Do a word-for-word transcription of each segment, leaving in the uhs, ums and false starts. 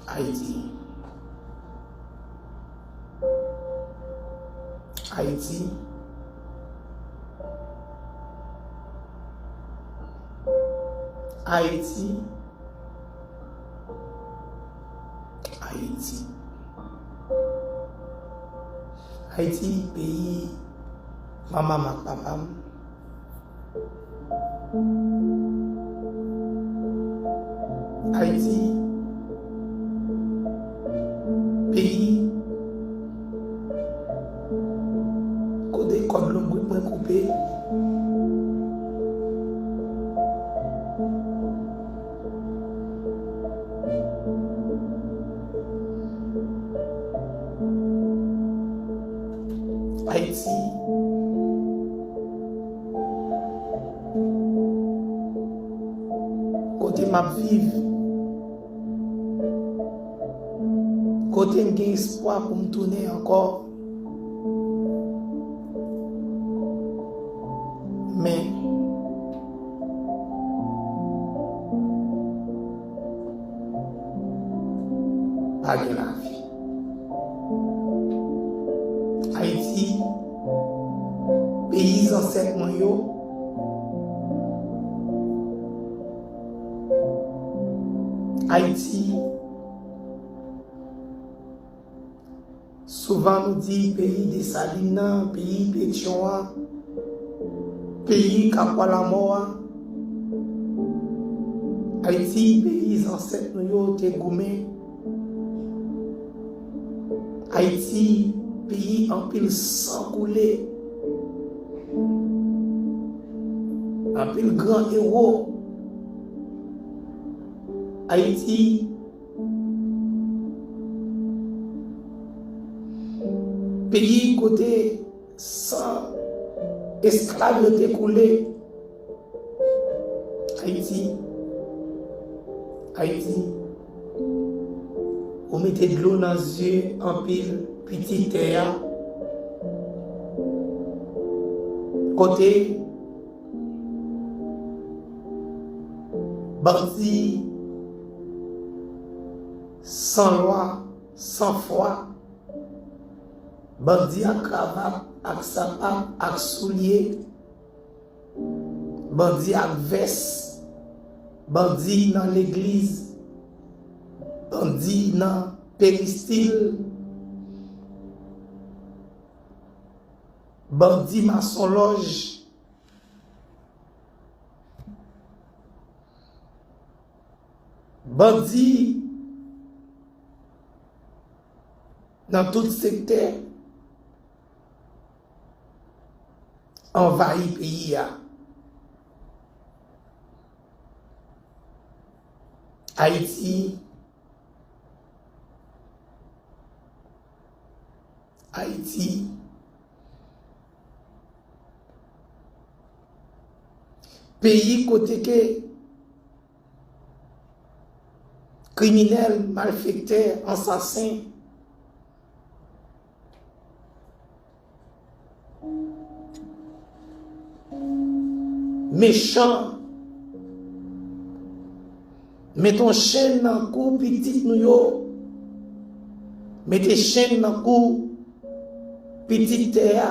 Ayiti. Ayiti. Ayiti. Ayiti. Ayiti, peyi manman m ak papa m. Ayiti, peyi kote kòd lonbrit mwen koupe. Ayiti, kote m ap viv, kote m gen espwa pou m tounen ankò. Men, pa gen lavi. Ayiti, peyi zansèt mwen yo. Ayiti, souvan nou di peyi Desalin nan, peyi Petyon an, peyi Kapwa Lamò a. Ayiti, peyi zansèt nou yo te goumen. Ayiti, peyi anpil san koule, anpil gran ewo. Ayiti, peyi kote san esklav yo te koule. Ayiti, Ayiti, ou mete dlo nan zye anpil pitit tè a. Kote bandi san lwa, san fwa, bandi ak kravat, ak sapat, ak soulye, bandi ak vès, bandi nan legliz, bandi nan peristil, bandi masonlòj, bandi nan tout sektè anvayi peyi a. Ayiti, Ayiti, peyi kote ke kriminèl, malfektè, ansasen, mechan, mete yon chenn nan kou pitit nou yo, mete chenn nan kou pitit tè a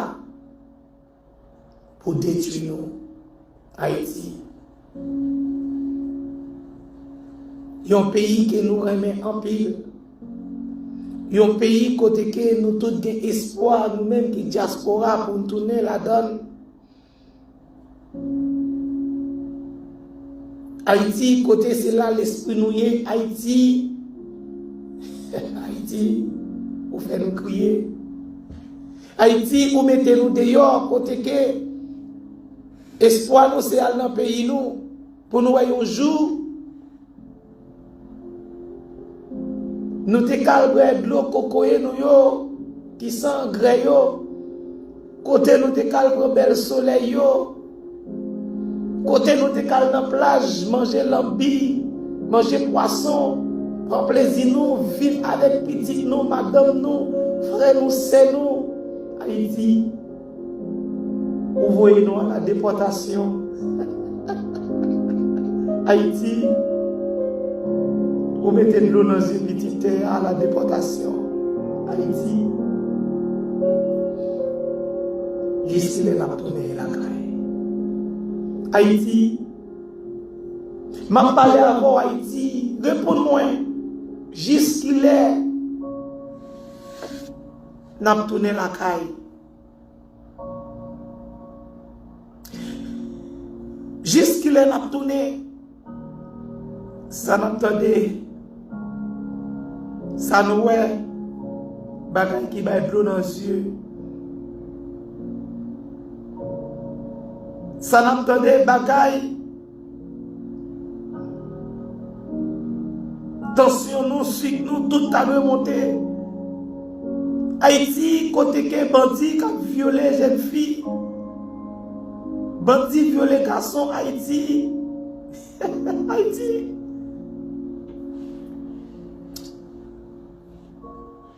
pou detwi nou. Ayiti, yon peyi ke nou renmen anpil, yon peyi kote ke nou tout gen espwa, nou menm ki dyaspora, pou n tounen ladan l. Ayiti, kote se la lespri nou ye, Ayiti, Ayiti, ou fè nou kriye. Ayiti, ou mete nou deyò, kote ke espwa nou se al nan peyi nou, pou nou wè yon jou nou te ka al bwè dlo kokoye nou yo, ki san angrè yo, kote nou te ka al pran bèl solèy yo, kote nou te ka al nan plaj, manje lanbi, manje pwason, pran plezi nou, viv avèk pitit nou, madanm nou, frè nou, sè nou. Ayiti, ou voye nou a la depòtasyon. Ayiti, Ou mete dlo nan zye pitit tè a, la depòtasyon. Ayiti, jiskilè n ap tounen lakay? Ayiti, m ap pale avè w, Ayiti, reponn mwen. Jiskilè n ap tounen lakay? Jiskilè n ap tounen? Sa n ap tande, sa nou wè, bagay ki bay dlo nan zye. Sa n ap tande, bagay, tansyon nou, sik nou, tout ta dwe monte. Ayiti, kote ke bandi k ap vyole jèn fi, bandi vyole gason, Ayiti. Ayiti.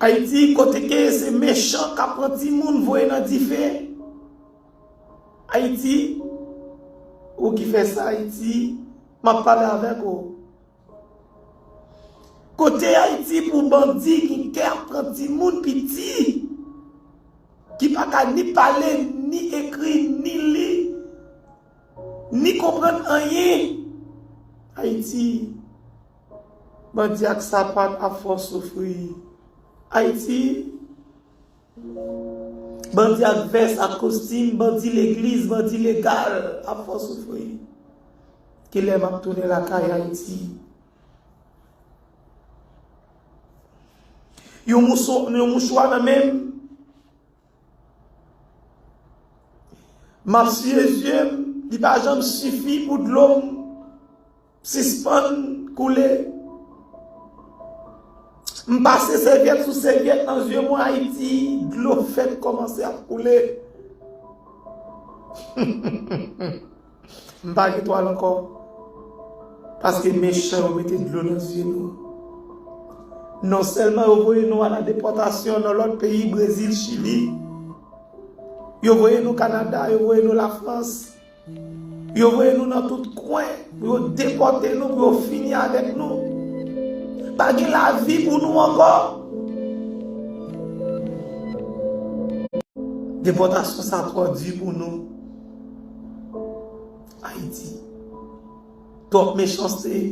Ayiti, kote ke se mechan k ap pran timoun voye nan dife. Ayiti, ou ki fè sa, Ayiti, m ap pale avèk ou. Kote Ayiti pou bandi ki kè ap pran timoun piti, ki pa ka ni pale, ni ekri, ni li, ni konprann anyen? Ayiti, bandi ak sapat ap fè w soufri. Ayiti, bandi ak vès, ak kostim, bandi legliz, bandi legal ap fè w soufri. Kilè m ap tounen lakay, Ayiti? Yon mouso-, yon mouchwa nan men m. M ap siye zye m, li pa janm sifi pou dlo m sispann koule. M pase sèvyèt sou sèvyèt nan zye mwen, Ayiti, dlo fèk kòmanse ap koule. M pa gen twal ankò. Paske mechan yo mete dlo nan zye nou. Non sèlman yo voye nou a la depòtasyon nan lòt peyi, Brezil, Chili. Yo voye nou Kanada, yo voye nou Lafrans. Yo voye nou nan tout kwen pou yo depòte nou, pou yo fini avèk nou. Pa gen lavi pou nou ankò. Depòtasyon sa twò di pou nou. Ayiti. Twòp mechanste.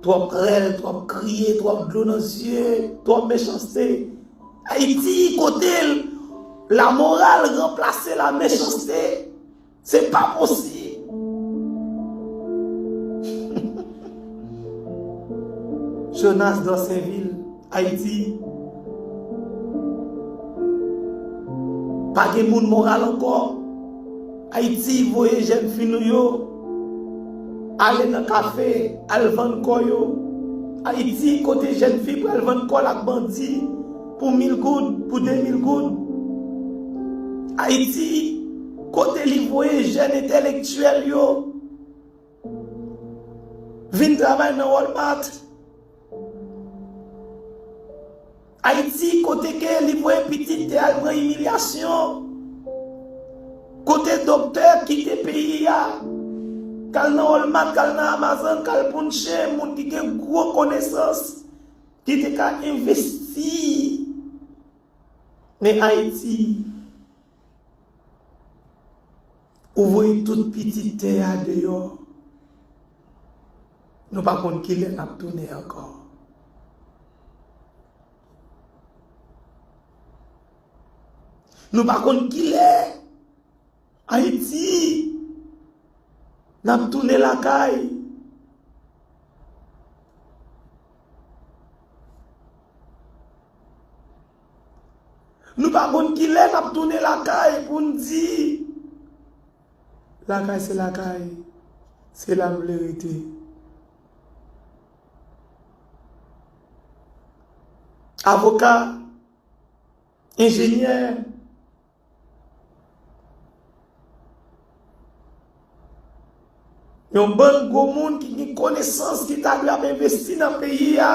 Twòp rèl, twòp kriye, twòp dlo nan zye, twòp mechanste. Ayiti, kote lamoral ranplase lamechanste. Se pa posib. Jonas Dorsainville, Ayiti. Pa gen moun moral ankò. Ayiti voye jèn fi nou yo ale nan kafe, al vann kò yo. Ayiti, kote jèn fi pral vann kò l ak bandi pou mil goud, pou de mil goud. Ayiti, kote li voye jèn entèlektyèl yo vin travay nan Walmart. Ayiti, kote ke li voye pitit te al pran imilyasyon. Kote doktè kite peyi a, k al nan Walmart, k al nan Amazon, k al pounche moun ki gen gwo konesans, ki te ka envesti. Men Ayiti, ou voye tout pitit tè a deyò. Nou pa konn kilè n ap tounen ankò. Nou pa konn kilè Ayiti n ap tounen lakay. Nou pa konn kilè n ap tounen lakay pou n di, lakay se lakay, se la nou vle rete. Avoka, enjenyè, yon bann gwo moun ki gen konesans ki ta dwe ap envesti nan peyi a,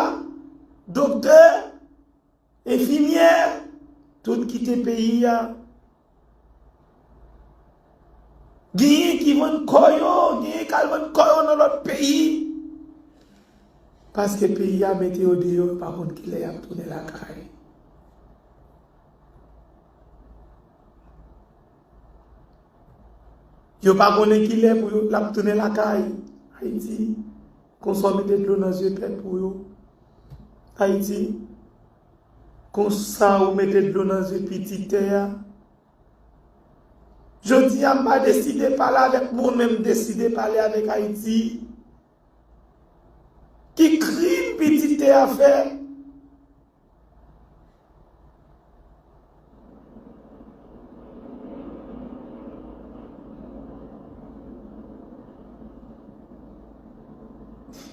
doktè, enfimyè, tout kite peyi a. Genyen ki vann kò yo, genyen k al vann kò yo nan lòt peyi. Paske peyi a mete yo deyò, yo pa konn kilè y ap tounen lakay. Yo pa konnen kilè pou yo, l ap tounen lakay. Ayiti, konsa w mete dlo nan zye pèp ou yo. Ayiti, konsa ou mete dlo nan zye pitit tè a. Jodi a, m pa deside pale avèk moun, men m deside pale avèk Ayiti. Ki krim pitit tè a fè?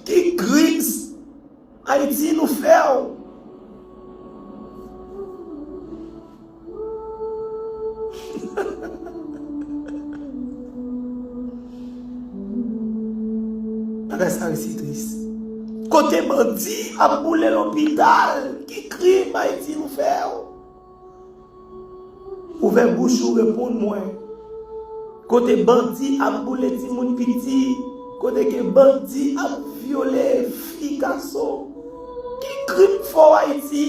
Ki krim Ayiti nou fè w? Bagay sa yo si tris. Kote bandi ap boule lopital, ki krim Ayiti nou fè w? Ouvè bouch ou, reponn mwen. Kote bandi ap boule timoun piti, kote ke bandi ap vyole fi, gason, ki krim fè w Ayiti?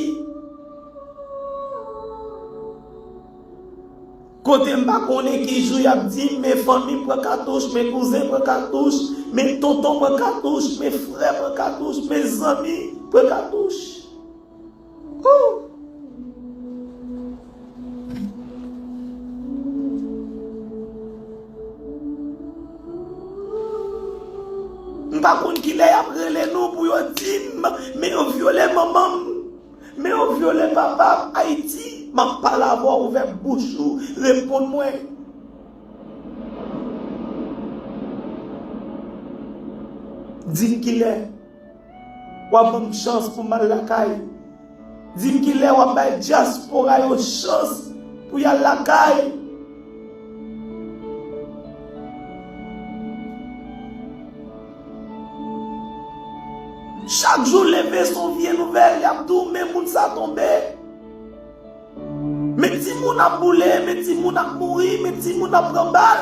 Kote m pa konnen ki jou y ap di m, men fanmi m pran katouch, men kouzen pran katouch, men tonton pran katouch, men frè pran katouch, men zanmi pran katouch. Woo! M pa konn kilè y ap rele nou pou yo di m, men yo vyole manman m, men yo vyole papa m. Ayiti, m ap pale avè w, ouvè bouch ou, reponn mwen. Di m kilè w ap ban m chans pou m al lakay. Di m kilè w ap bay dyaspora yo chans pou y al lakay. Chak jou leve se yon vye nouvèl, y ap di w men moun sa tonbe. Men timoun ap boule, men timoun ap mouri, men timoun ap pran bal.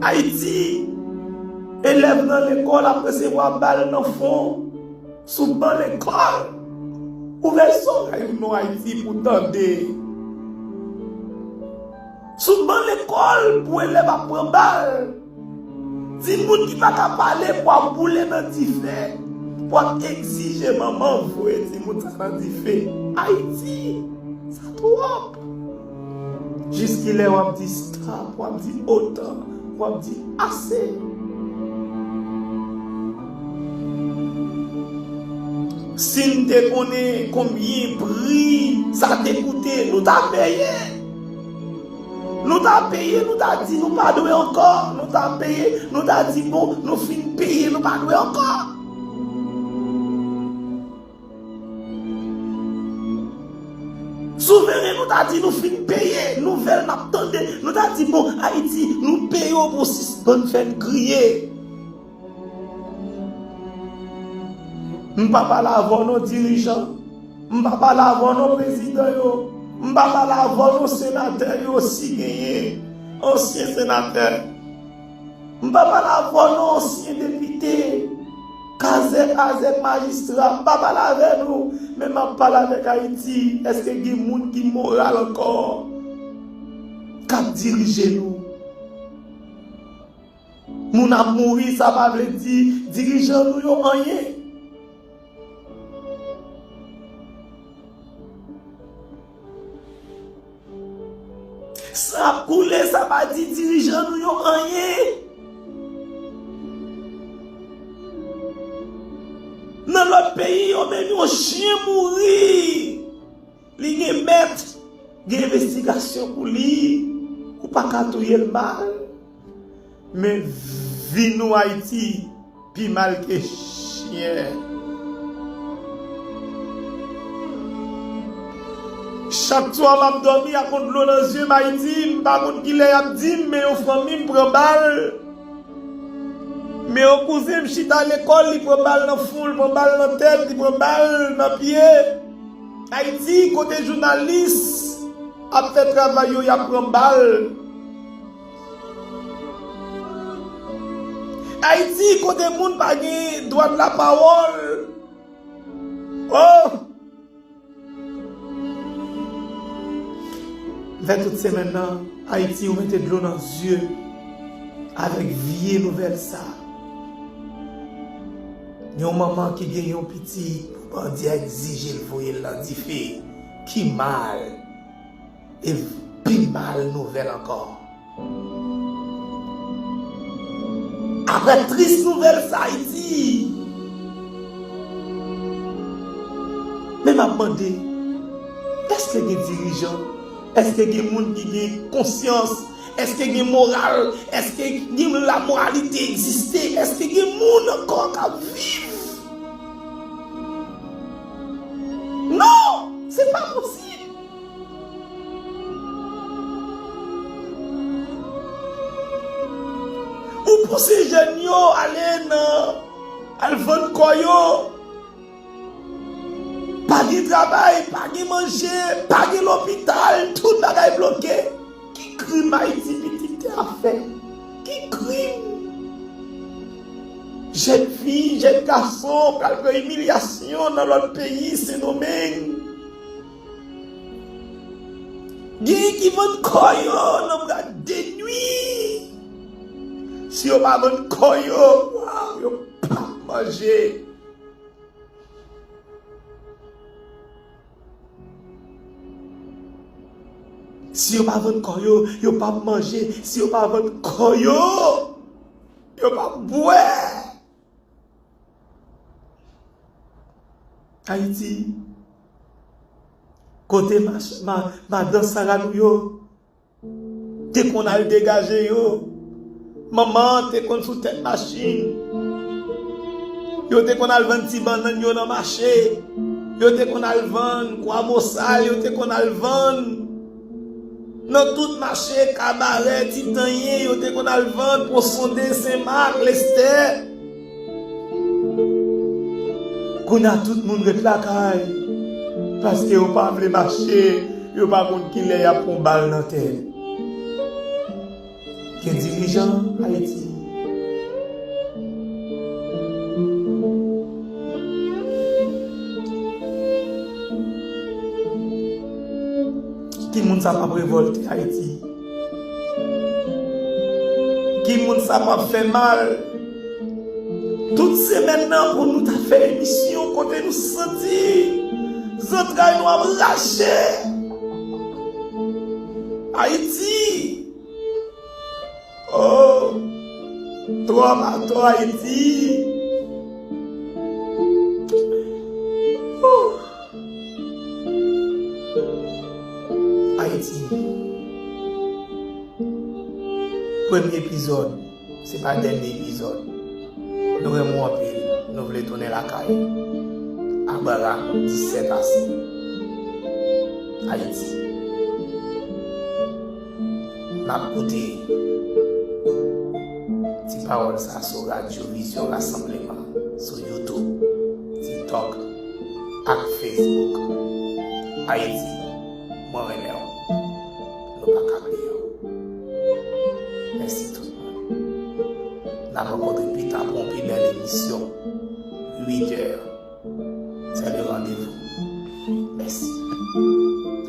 Ayiti, elèv nan lekòl ap resevwa bal nan fwon, sou ban lekòl. Ouvè zòrèy ou non Ayiti pou tande. Sou ban lekòl pou elèv ap pran bal. Timoun ki pa ka pale pou ap boule nan dife, pou ap egzije manman voye timoun sa nan dife. Ayiti, sa twòp. Jiskilè w ap di stop, w ap di otan, w ap di ase? Si n te konnen konbyen pri sa te koute, nou ta peye. Nou ta peye, nou ta di nou pa dwe ankò. Nou ta peye, nou ta di bon, nou fin peye, nou pa dwe ankò. Souveren, nou ta di nou fin peye. Nouvèl n ap tande, nou ta di bon, Ayiti, nou peye w pou w sispann fè n kriye. M pa pale avè w non dirijan. M pa pale avè w non prezidan yo. M pa pale avè w non senatè yo si genyen. Ansyen senatè. M pa pale avè w non ansyen depite. Kazèk, azèk majistra. M pa pale avè nou. Men m ap pale avèk Ayiti. Èske gen moun ki moral ankò k ap dirije nou? Moun ap mouri, sa pa vle di dirijan nou yo anyen. San ap koule, sa pa di dirijan nou yo anyen. Nan lòt peyi yo, menm yon chen mouri, li gen mèt, gen envestigasyon pou li, ou pa ka touye l mal. Men vi nou Ayiti pi mal ke chen. Chak swa m ap dòmi ak yon dlo nan zye m, Ayiti, m pa konn kilè y ap di m, men yon fanmi m pran bal. Men yon kouzen m chita lekòl, li pran bal nan fwon, li pran bal nan tèt, li pran bal nan pye. Ayiti, kote jounalis ap fè travay yo, y ap pran bal. Ayiti, kote moun pa gen dwa de lapawòl. Oh! M fè tout semèn nan, Ayiti, ou mete dlo nan zye avèk vye nouvèl sa. Yon manman ki gen yon pitit pou bandi a egzije l voye l nan dife. Ki mal! E pi mal nouvèl ankò. Apre tris nouvèl sa, Ayiti, men m ap mande, èske gen dirijan? Èske gen moun ki gen konsyans? Èske gen moral? Èske gen lamoralite egziste? Èske gen moun ankò k ap viv? Non! Se pa posib! Ou pouse jèn yo ale nan, al vann kò yo. Pa gen travay, pa gen manje, pa gen lopital, tout bagay bloke. Ki krim Ayiti pitit te ap fè? Ki krim? Jèn fi, jèn gason pral pran imilyasyon nan lòt peyi, Sendomeng. Genyen ki vann kò yo nan bra de nwi. Si yo pa vann kò yo, waw, yo p ap manje. Si yo pa vann kò yo, yo p ap manje. Si yo pa vann kò yo, yo p ap bwè. Ayiti, kote mach-, ma-, madan Sara nou yo te konn al degaje yo. Manman an te konn sou tèt machin. Yo te konn al vann ti bannann yo nan mache. Yo te konn al vann Kwa Bosal, yo te konn al vann nan tout mache, kabarè, Titanyen, yo te konn al vann Pon Sonde, Senmak, Lestè. Kounye a tout moun ret lakay, paske yo pa vle mache, yo pa konn kilè y ap pran bal nan tèt. Gen dirijan Ayiti. Ki moun sa p ap revòlte Ayiti? Ki moun sa p ap fè mal? Tout semèn nan pou nou ta fè emisyon kote nou santi zantray nou ap rache. Ayiti! Oh! Twòp atò Ayiti! Ayiti. Premye epizòd, se pa dènye epizòd. Nou renmen w anpil, nou vle tounen lakay. Abraham, disèt ase. Ayiti. N ap koute ti pawòl sa sou Radyo Vizyon Rasanbleman, sou YouTube, TikTok ak Facebook. Ayiti, mwen renmen w. Nou pa ka bliye w. Mèsi tout moun. N ap rankontre pita pou yon pi bèl emisyon. Uit è. Se le randevou. Mèsi.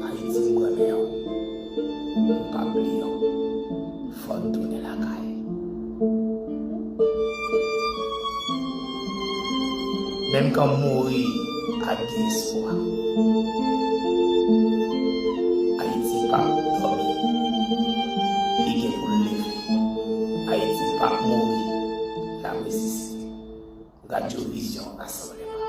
Ayiti, m renmen w. M p ap bliye w. Fò n tounen lakay. Menm kan mouri ak gen espwa. Ayiti p ap dòmi. Li gen pou l leve. Ayiti p ap mouri. L ap resisite. Radyo Vizyon Rasanbleman.